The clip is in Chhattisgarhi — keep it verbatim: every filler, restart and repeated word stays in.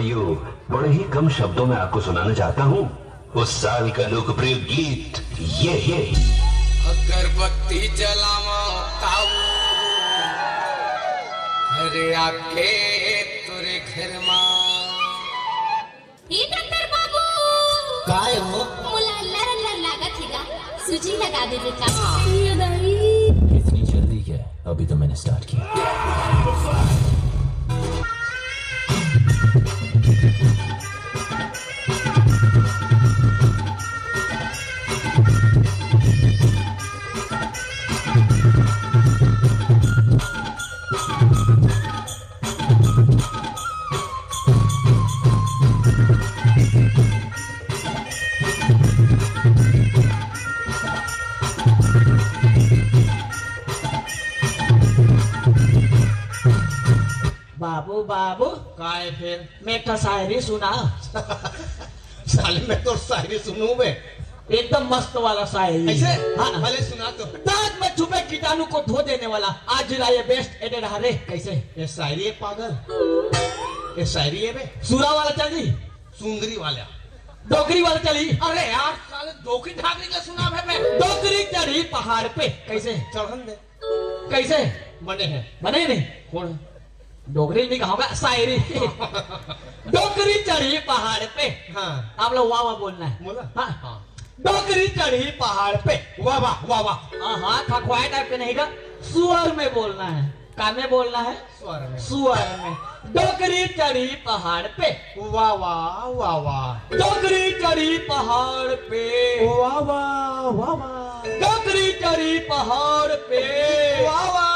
यो बड़े ही कम शब्दों में आपको सुनाना चाहता हूँ। उस साल का लोकप्रिय गीत ये है। अगरबत्ती जलावा ताऊ, अरे आके तोरे घर मा। ए डॉक्टर बाबू, काय हो? मोला अल्लर अल्लर लागत हे गा, सूजी लगा देबे का? ये दाई। इतनी जल्दी क्या? अभी तो मैंने स्टार्ट किया। बाबू, बाबू। काय फेर? मैं एक ठा शायरी सुना। साले, मैं तो शायरी सुनूं बे। एकदम मस्त वाला शायरी। ऐसे? हाँ। भले सुना तो। दांत में छुपे कीटाणु को धो देने वाला, आज रा ये बेस्ट एडेड हरे। कैसे? ये शायरी है पागल, ये शायरी है बे। सुरा वाला चली, सुंदरी वाला। डोकरी वाला चली। अरे यार, साले डोकरी ठाकरी का सुना बे मैं। डोकरी चढ़ी पहाड़ पे। कैसे? चढ़न दे। कैसे? बने हैं। बने नहीं? कौन? डोगरी नहीं कहांगा, शायरी। डोकरी चढ़ी पहाड़ पे। हाँ। आप लोग वाह वाह बोलना है। बोला? हाँ। हाँ। डोकरी चढ़ी पहाड़ पे। वाह वाह, वाह वाह। हाँ हाँ, खखवाए टाइप के नहीं गा, स्वर में बोलना है। का में बोलना है? स्वर में। स्वर में। डोकरी चढ़ी पहाड़ पे। वाह वाह, वाह वाह। डोकरी चढ़ी पहाड़ पे। वाह वाह, वाह वाह। डोकरी चढ़ी पहाड़ पे। वाह वाह,